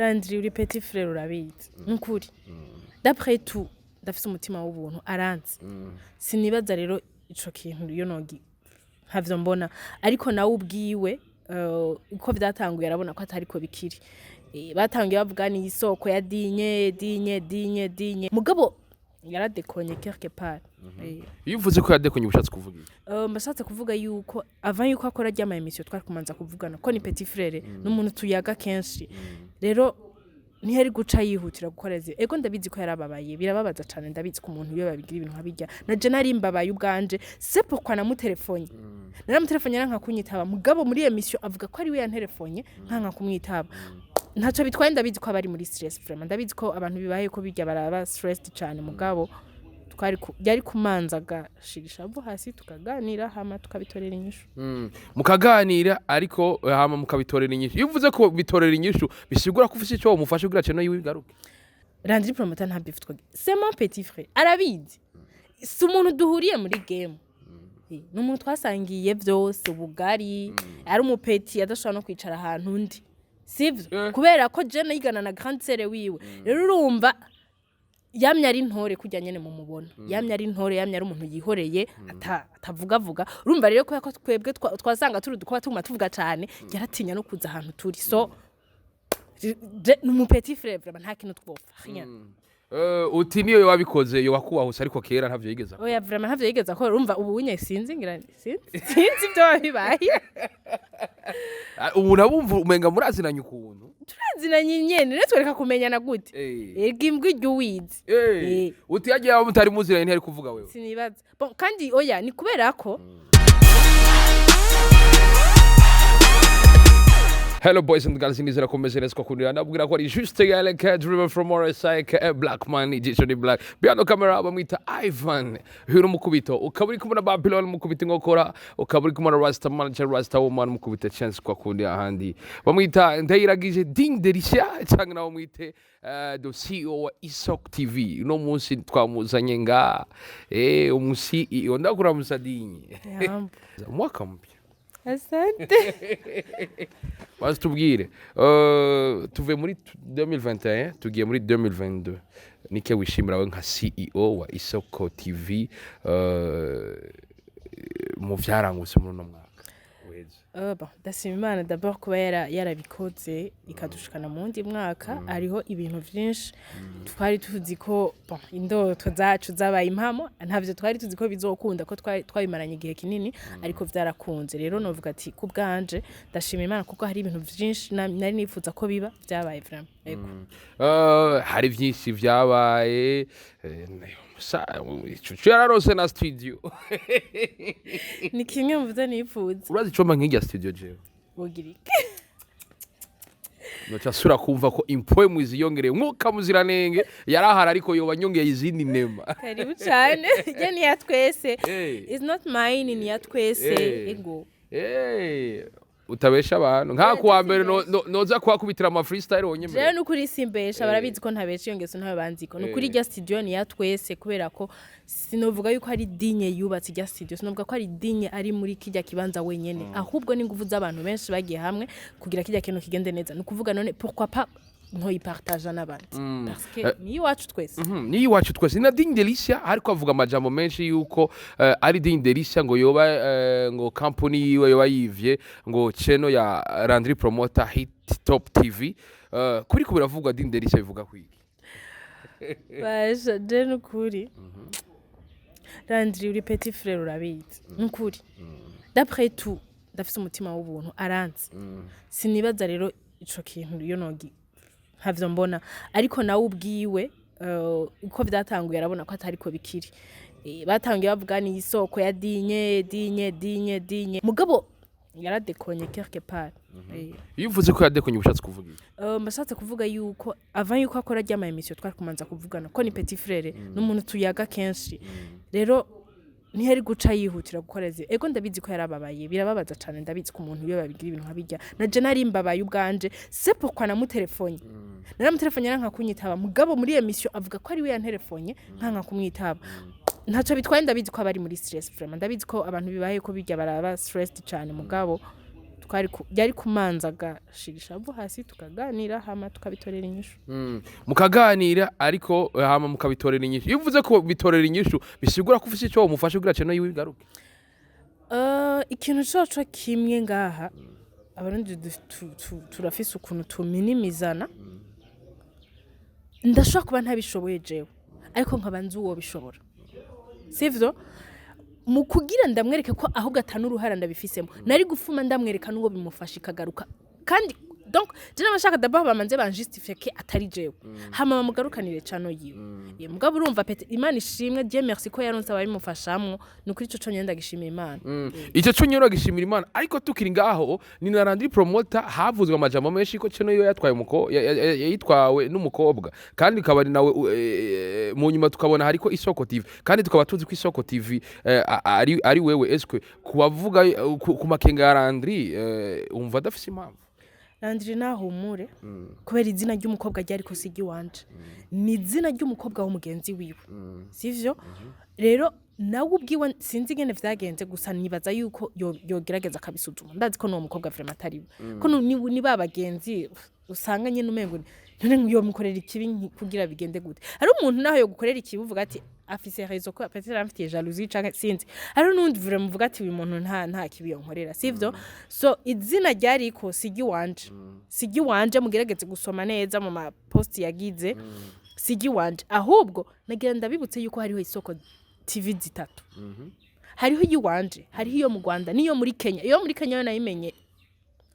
Landry, uri petit frère, urabizi, nukuri d'après tout ndafise umutima w'ubuntu, aranzi. Sinibaza rero ico kintu iyo nogi ntavyo mbona, ariko nawe ubwiwe uko vyatanguye arabona ko atariko bikiri. Batanguye bavuga ni isoko ya Digne, Digne, Digne, Digne, mugabo yaradekonye quelque part. Iyo uvuze ko yadekonye, ubushatse kuvuga iki? Mbashatse kuvuga yuko avant yuko akora ryama émission twari kumanza kuvugana, ko ni petit frère, n'umuntu tuyaga kenshi. Rero ntiyari guca yihutira gukora izi. Ego, ndabizi ko yarababaye, birababaza cane. Ndabizi ko umuntu iyo babigira ibintu nkabirya, naje nari mbabaye ubwanje. C'est pourquoi namutelefone, naramutelefone yaranka kunyitaba, mugabo muri émission avuga ko ari we yantelefone, nkanka kumwitaba. Ntaco bitwaye, ndabizi ko abari muri stress vraiment, ndabizi ko abantu bibaye ko bijya baraba stressed cane, mugabo twari yari kumanza agashira ishavu hasi, tukaganira, hama tukabitorera inyishu. Mukaganira ariko hama mukabitorera inyishu. Iyo uvuze ko bitorera inyishu, bisigura ko ufise ico womufasha kugira ceno yiwe igaruke? Landry Promoter, nta beef twagira, c'est mon petit frère, arabizi. Si umuntu duhuriye muri game. Ni umuntu twasangiye vyose, ubugari, ari umupeti adashobora no kwicara ahantu undi, sivyo? Kubera ko je nayigana na grande sœur wiwe. Rero urumva yamye ari intore kurya nyene mumubona, yamye ari intore, yamye ari umuntu yihoreye, atavugavuga. Urumva rero kubera ko twebwe twasanga turi udukuba tuguma tuvuga cane, yaratinya no kuza ahantu turi. So ni umu petit frère vraiment, nta kintu twopfa, rien. Uti niyo wabikoze yo wakubahuse, ariko kera ntavyo yigeze akora. Oya, vraiment ntavyo yigeze akora. Urumva ubu unye sinzi, ngira sinzi ibyo bibaye. Ah, umuntu abumva umenga murazinanye ukuntu. Turazinanye nyene, rero twereka kumenyana gute? Erega imbwa irya uwizi. Uti yagiye aho mutari muziranye ntiyari kuvuga wewe? Sinibaza. Bon, kandi oya, ni kubera ko Hello boys and girls, nizera ko meze neza kwakundira. Ndabwira ko ari Juste Galek Driver from RSI aka Black Man, ijisho ni black. Behind the camera bamwita Ivan. Hiro mukubito. Ukaba uri kumwe na Babylon mukubita inkokora, ukaba uri kumwe na Rasta Manager, Rasta Woman mukubita chance kwa kundi ahandi. Bamwita Ndayiragije Ding Delicia cyangwa nawe mwite the CEO wa Isok TV. Uno munsi twamuzanye nga umu CEO, ndakuramusa Dinye. Yambo. Mwaka mpya. Asante. Bazi tubwire, tuve muri 2021 tugiye muri 2022, nike wishimira we nka CEO wa Isoko TV mu vyarangutse muri uno mwaka uheze? Bon, ndashima Imana d'abord kuba yarabikoze ikadushikana mu wundi mwaka. Hariho ibintu vyinshi twari tuzi ko, bon, indoto zacu zabaye impamo. Ntavyo twari tuzi ko bizokunda, ko twabimaranye igihe kinini, ariko vyarakunze. Rero novuga ati ku bwanje ndashima Imana kuko hari ibintu vyinshi nari nifuza ko biba, vyabaye vraiment. Ego. Hari vyinshi vyabaye, ico yararose na studio. Ni kimwe mu vyo nifuza. Urazi icomba nk'irya studio jewe? Wogira iki? Noca sura kumva ko impwemu ziyongereye, umwuka muziranenge yarahari, ariko yoba nyongeye izindi nema. Karibu cane, ryo ni iya twese. It's not mine, ni iya twese. Ego. Utabesha abantu nka kuwa mbere noza kuhakubitira ama freestyle wonyene. Rero nukuri simbesha, barabizi ko ntabesha, iyo ngeso ntayo banziko. Nukuri irya studio ni iya twese, kubera ko sinovuga yuko ari Dinye yubatse irya studio, sinovuga ko ari Dinye ari muri kirya kibanza wenyene, ahubwo n'inguvu z'abantu benshi bagiye hamwe kugira kirya kintu kigende neza. Ni ukuvuga none pourquoi pas ntoyipartaja n'abandi? Parce que ni iwacu twese. Ni iwacu twese. Na Digne Delicia ariko avuga amajambo menshi yuko ari Digne Delicia ngo yoba ngo company yiwe yoba yivye ngo channel ya Landry Promoter Hit Top TV. Kuri ko biravugwa, Digne Delicia bivuga kwiki? Basha, je nukuri Landry, uri petit frère, urabizi, nukuri d'après tout ndafise umutima w'ubuntu, aranzi. Sinibaza rero ico kintu iyo nogi ntavyo mbona, ariko nawe ubwiwe uko vyatanguye arabona ko atariko bikiri. Batanguye bavuga ni isoko ya Digne, Digne, Digne, Digne, mugabo yaradekonye quelque part. Iyo uvuze ko yadekonye, ubushatse kuvuga iki? Mbashatse kuvuga yuko avant yuko akora ryama émission twari kumanza kuvugana, ko ni petit frère, n'umuntu tuyaga kenshi. Rero ntiyari guca yihutira gukora izi. Ego, ndabizi ko yarababaye, birababaza cane. Ndabizi ko umuntu iyo babigira ibintu nkabirya, naje nari mbabaye ubwanje. C'est pourquoi namutelefone, naramutelefone yaranka kunyitaba, mugabo muri émission avuga ko ari we yantelefone, nkanka kumwitaba. Ntaco bitwaye, ndabizi ko abari muri stress vraiment, ndabizi ko abantu bibaye ko bijya baraba stressed cane, mugabo Twari yari kumanza agashira ishavu hasi, tukaganira, hama tukabitorera inyishu. Mukaganira ariko, hama mukabitorera inyishu. Iyo uvuze ko bitorera inyishu, bisigura ko ufise ico womufasha kugira channel yiwe igaruke? Ikintu coco kimwe ngaha, Abarundi turafise ukuntu tuminimizana. Ndashobora kuba ntabishoboye jewe, ariko nkaba nzi uwo bishobora, sivyo? Mu kugira ndamwereke ko ahubwo atanu uruhara ndabifisemo, nari gufuma ndamwereka n'uwo bimufasha ikagaruka. Kandi donc je n'abashaka d'abord bamanze banjustifie ke atari jewe, hama bamugarukanire channel yiwe. Ye mugabo urumva peut-être Imana ishimwe, Dieu merci, ko yaronse ababimufashamwo. Ni ukuri ico conyene ndagishimira Imana. Icyo cyo nyine uragishimira Imana. Ariko tukiri ngaho ni na Landry Promoter, havuzwe amajambo menshi ko channel yo yatwaye umuko yitwawe n'umukobwa, kandi ikaba ari nawe mu nyuma tukabona hariko Isoko TV, kandi tukaba tuzi ko Isoko TV ari wewe. Eske kubavuga ku makenga ya Landry, umva adafise impamvu? Landry nahumure, kubera izina ry'umukobwa ryariko si iry'iwanje, ni izina ry'umukobwa w'umugenzi wiwe, sivyo? Rero nawe ubwiwe sinzi ingene vyagenze, gusa nibaza yuko yogerageza akabisuzuma. Ndazi ko n'uwo mukobwa vraiment atari we, ko ni ba bagenzi usanga nyene umengo none yomukorera ikibi kugira bigende gute? Hari umuntu naho yogukorera ikibi uvuga ati afise raison, ko peut-être amfitiye jalousie canke sinzi. Hari n'undi vraiment uvuga ati uyu muntu nta kibi yonkorera, sivyo? So izina ryariko si iry'iwanje, si iry'iwanje. Mugerageze gusoma neza mu ma post yagize, si iry'iwanje. Ahubwo nagira ndabibutse yuko hariho Isoko TV zitatu: hariho iyiwanje, hariho iyo mu Rwanda n'iyo muri Kenya. Iyo muri Kenya yo nayimenye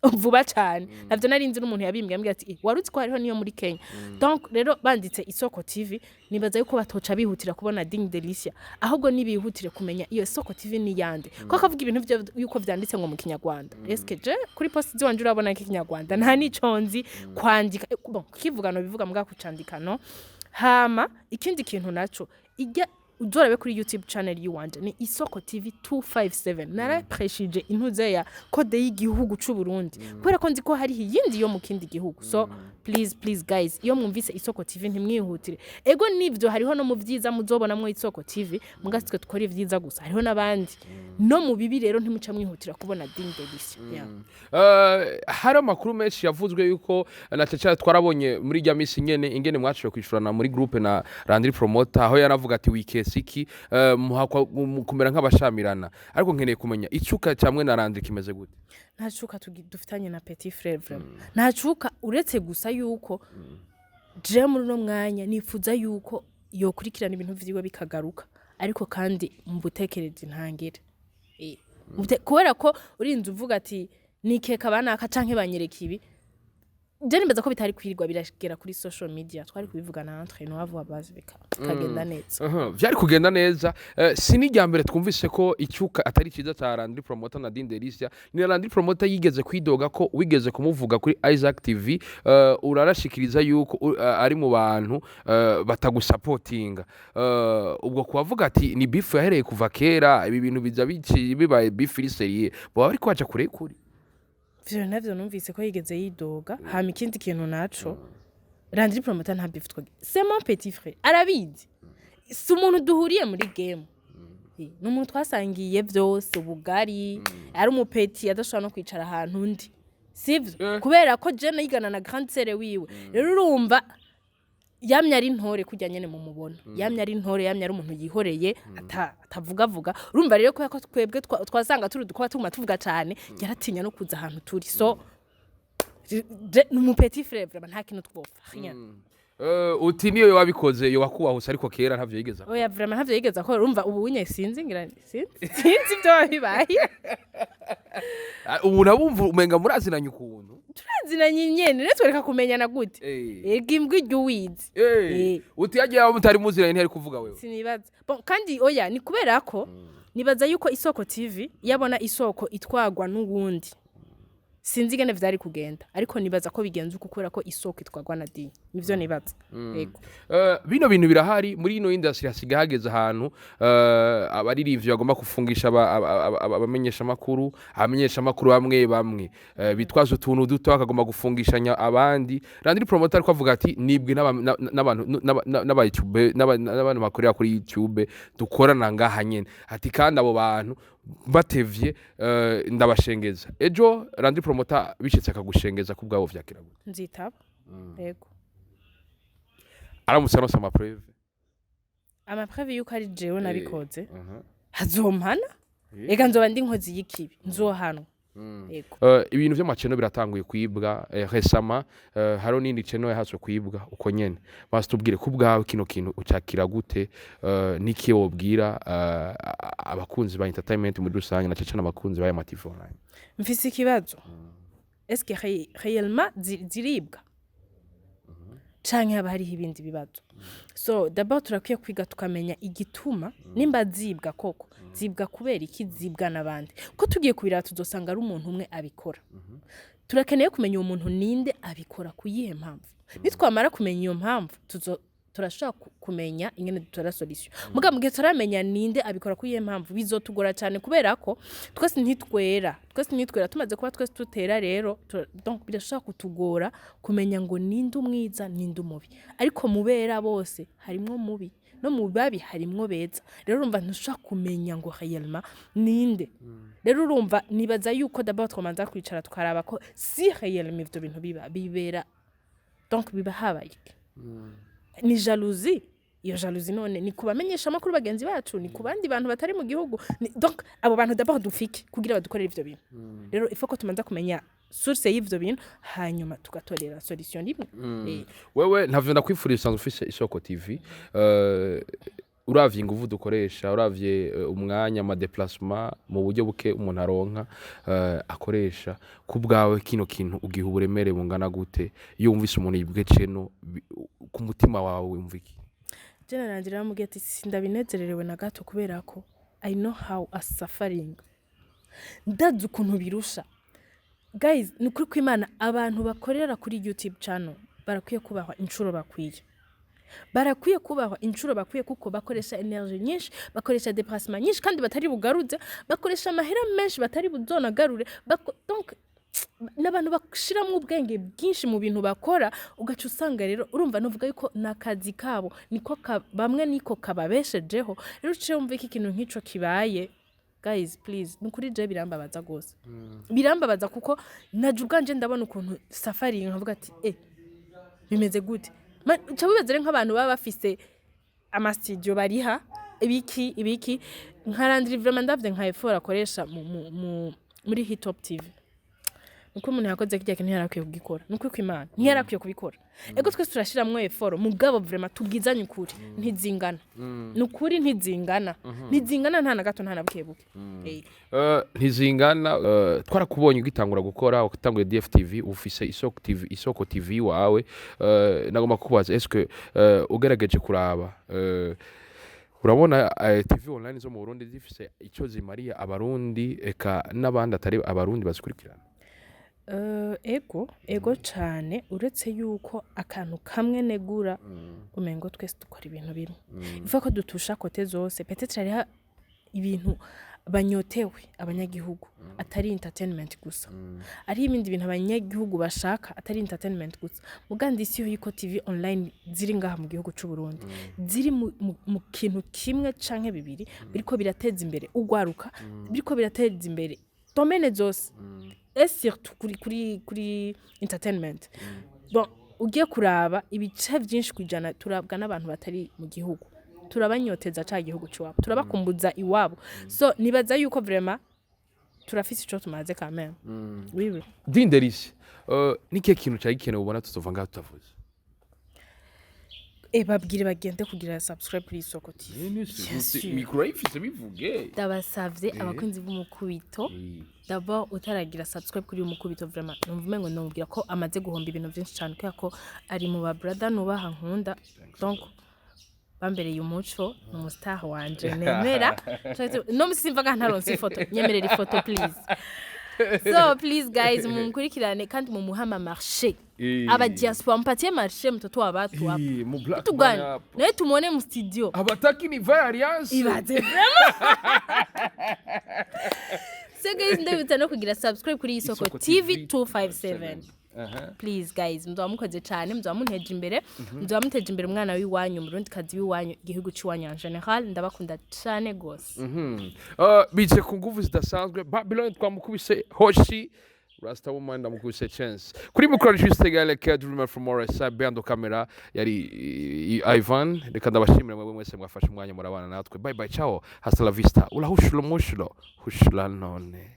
vuba cyane, navyo nari nzi n'umuntu yabimbwiye, ambwira ati: "Eh, wari uzi ko hariho n'iyo muri Kenya?" Donc rero banditse Isoko TV, nibaza yuko batoca bihutira kubona Ding Delicia, ahubwo nibihutire kumenya iyo Isoko TV ni yande, ko akavuga ibintu vyo yuko vyanditse ngo mu Kinyarwanda. Eske je kuri post ziwanje urabona ko Ikinyarwanda nta nico nzi kwandika? Bon, kukivuga no bivuga, mbwa kucandika no. Hama ikindi kintu naco, ijya uzorabe kuri YouTube channel yiwanje ni Isoko TV 257. Narapreshije intuze ya code y'igihugu c'u Burundi, kubera ko nzi ko hariho iyindi yo mu kindi gihugu. So please, please guys, iyo mwumvise Isoko TV ntimwihutire. Ego nivyo, hariho no mu vyiza muzobonamwo Isoko TV, mugasitwe dukora ivyiza gusa, hariho n'abandi no mu bibi. Rero ntimuca mwihutira kubona Ding Delicia, yeah. Hari amakuru menshi yavuzwe yuko na cyane twarabonye muri rya misi nyene ingene mwaciye kwishurana muri groupe na Landry Promoter, aho yaravuga ati wikesi iki, muhakwa kumera nk'abashamirana. Ariko nkeneye kumenya icuka cyamwe na Landry kimeze gute? Nta cuka dufitanye na petit frère, vraiment nta cuka, uretse gusa yuko je muri uno mwanya nifuza yuko yokurikirana ibintu vyiwe bikagaruka, ariko kandi mu butekerezi ntangere. Kubera ko urinze uvuga ati nikeka banaka canke banyereka ibi, je nimbaza ko bitari kwirirwa biragera kuri social media. Twari kubivugana entre nous, à voix basse, bikagenda neza. Aha, vyari kugenda neza. Si n'irya mbere twumvise ko icyuka atari cyiza cya Landry Promoter na Ding Delicia. Ni Landry Promoter yigeze kwidoga ko wigeze kumuvuga kuri Isaac TV, urarashikiriza yuko ari mu bantu batagusapotinga. Ubwo kubavuga ati ni beef yahereye kuva kera, ibi bintu biza bibaye beef iri sérieux, baba bariko baja kure kuri. Ivyo navyo numvise ko yigeze yidoga. Hama ikindi kintu naco, Landry Promoter nta beef twagira, c'est mon petit frère, arabizi. Si umuntu duhuriye muri game. Ni umuntu twasangiye vyose, ubugari, ari umupeti adashobora no kwicara ahantu undi, sivyo? Kubera ko je nayigana na grande sœur wiwe. Rero urumva yamye ari intore kurya nyene mumubona, yamye ari intore, yamye ari umuntu yihoreye, atavugavuga. Urumva rero kubera ko twebwe twasanga turi dukuba tuguma tuvuga cane, yaratinya no kuza ahantu turi. So ni umu petit frère, vraiment nta kintu twopfa, rien. Uti niyo wabikoze yo wakubahuse, ariko kera ntavyo yigeze akora. Oya, vraiment ntavyo yigeze akora. Urumva ubu unye sinzi, ngira sinzi ibyo bibaye. Ah, ubu nabumva umenga murazinanye ukuntu. Turazinanye nyene, rero twereka kumenyana gute? Ega imbwa irya uwizi. Uti yagiye aho mutari muziranye ntiyari kuvuga wewe. Sinibaza. Bon, kandi oya, ni kubera ko nibaza yuko Isoko TV yabona isoko itwagwa n'uwundi, sinzi ingene vyari kugenda, ariko nibaza ko bigenze uko kubera ko isoko itwagwa na Dini. Nivyo nibaza, yego. Bino bintu birahari muri ino industry, hasigaye hageze ahantu abaririmbyi bagomba kufungisha abamenyesha amakuru bamwe bamwe, bitwaza utuntu duto bakagomba gufungishanya abandi. Landry Promoter ariko avuga ati nibwe n'abantu n'aba YouTube n'abantu bakorera kuri YouTube dukorana ngaha nyene, ati kandi abo bantu Batevye ndabashengeza. Ejo Landry Promoter bishitse akagushengeza, ku bwabo vyakira gute? Nzitaba, yego. Aramutse aronse amapreuves? Amapreuves yuko ari jewe nabikoze, hazompana. Ega nzoba ndi nkozi y'ikibi, nzohanwa, yego. Ibintu vy'amachannel biratanguye kwibwa récemment. Hariho n'indi channel yahatswe kwibwa uko nyene. Basi tubwire, ku bwawe kino kintu ucakira gute? Niki wobwira abakunzi ba entertainment muri rusange, na cane abakunzi ba TV Online? Mfise ikibazo: est-ce que réellement ziribwa canke haba hariho ibindi bibazo? So d'abord turakwiye kwiga tukamenya igituma nimba zibwa koko, zibwa kubera iki, zibwa n'abandi. Ko tugiye kubiraba, tuzosanga ari umuntu umwe abikora. Turakeneye kumenya uwo muntu ninde, abikora ku yihe mpamvu. Nitwamara kumenya iyo mpamvu, tuzo turashobora kumenya ingene dutora solution. Muga mu gihe turamenya ninde abikora ku yihe mpamvu, bizotugora cyane, kubera ko twese ntitwera, twese ntitwera. Tumaze kuba twese tutera rero, donc birashobora kutugora kumenya ngo ninde umwiza, ninde umubi. Ariko mu bera bose harimwo mubi, no mu babi harimwo beza. Rero urumva ntushobora kumenya ngo réellement ninde. Rero urumva nibaza yuko d'abord twamanza kwicara tukaraba ko si réellement ivyo bintu biba bibera, donc biba habaye iki? Ni jalousie? Iyo jalousie none ni kubamenyesha amakuru bagenzi bacu, ni ku bandi bantu batari mu gihugu? Donc abo bantu d'abord dufike kugira badukorere ivyo bintu. Rero il faut ko tumanza kumenya source y'ivyo bintu, hanyuma tugatorera solution rimwe. Wewe ntavyo ndakwifuriza, usanzwe ufise Isoko TV. Uravye inguvu dukoresha, uravye umwanya, amadéplacement, mu buryo buke umuntu aronka akoresha, ku bwawe kino kintu ugiha uburemere bungana gute? Iyo wumvise umuntu yibwe chaîne, ku mutima wawe wumva iki? Je narangira namubwiye ati sindabinezererewe na gato, kubera ko I know how a suffering, ndazi ukuntu birusha. Guys, ni ukuri kw'Imana, abantu bakorera kuri YouTube channel barakwiye kubahwa inshuro bakwiye, barakwiye kubahwa inshuro bakwiye, kuko bakoresha energy nyinshi, bakoresha déplacement nyinshi kandi batari bugaruze, bakoresha amahera menshi batari buzonagarure. Donc n'abantu bashiramwo ubwenge bwinshi mu bintu bakora. Ugaca usanga rero urumva nuvuga yuko ni akazi kabo, niko bamwe niko kababeshejeho. Rero uciye wumva iki kintu nk'ico kibaye, guys, please, ni ukuri je birambabaza gose, birambabaza, kuko naje ubwanje ndabona ukuntu safari, nkavuga ati bimeze gute? Uca wibaza rero nk'abantu baba bafise amastudio bariha ibiki ibiki. Nka Landry, vraiment ndavye nka effort akoresha muri Hitop TV, nuko umuntu yakoze kirya kintu ntiyarakwiye kugikora. Nukuri kw'Imana ntiyarakwiye kubikora. Ego, twese turashiramwo effort, mugabo vraiment tubwizanye ukuri, ntizingana. Nukuri ntizingana, ntizingana nta na gato, nta na buke buke. Ntizingana. Twarakubonye ugitangura gukora, utanguye DFTV, ufise Isoko TV, Isoko TV wawe. Nagomba kukubaza, est-ce ugerageje kuraba, urabona TV online zo mu Burundi zifise ico zimariye Abarundi, eka n'abandi atari Abarundi bazikurikirana? Ego, ego cane, uretse yuko akantu kamwe negura, umengo twese dukora ibintu bimwe. Ivuga ko dutusha côté zose. Peut-être hariho ibintu banyotewe abanyagihugu atari entertainment gusa, ari ibindi bintu abanyagihugu bashaka atari entertainment gusa. Mugandi isi yo yuko TV online ziri ngaha mu gihugu c'u Burundi ziri mu kintu kimwe canke bibiri biriko birateza imbere ugwaruka, biriko birateza imbere domaine zose, et surtout kuri entertainment. Bon, ugiye kuraba ibice vyinshi kwijana turabwa n'abantu batari mu gihugu, turabanyoteza ca gihugu c'iwabo, turabakumbuza iwabo. So nibaza yuko vraiment turafise ico tumaze quand même, oui, oui. Dinderisi, nikihe kintu cari gikenewe ubona tutova ngaha tutavuze? Babwire bagende kugira subscribe kuri Isoko TV. Bien sûr. Micro urayifise, bivuge. Ndabasavye, abakunzi b'umukubito, d'abord utaragira subscribe kuri uyu mukubito, vraiment numva umengo nomubwira ko amaze guhomba ibintu vyinshi cane, kubera ko ari mu ba brother nubaha, nkunda, donc bambereye umuco, ni umustar wanje nemera. No musi simvaga ntaronse ifoto, nyemerera ifoto please. So please guys, mumukurikirane kandi mumuhe ama marché. Aba diaspora, mpatie marché mtoto wa watu hapa. Mu Black Kitu gani? Man hapo. Nawe tumuone mu studio. Abataki ni vaye alliance. Ibaze vraiment. So guys, ndabitsa no kugira subscribe kuri Isoko Isoko TV TV 257. Please guys, muzoba mukoze cyane, muzoba munteje imbere, muzoba muteje imbere umwana w'iwanyu, umurundi kazi w'iwanyu, igihugu c'iwanyu en général. Ndabakunda cyane gose. Bize ku nguvu zidasanzwe. Babylon twamukubise hoshi, Rasta Woman ndamukubise chance. Kuri micro Juste Gale K Dreamer from RSI, behind the camera yari Ivan. Reka ndabashimira mwebwe mwese mwafashe umwanya murabana natwe. Bye bye, ciao, hasta la vista, ula hushulo mushulo hushula none.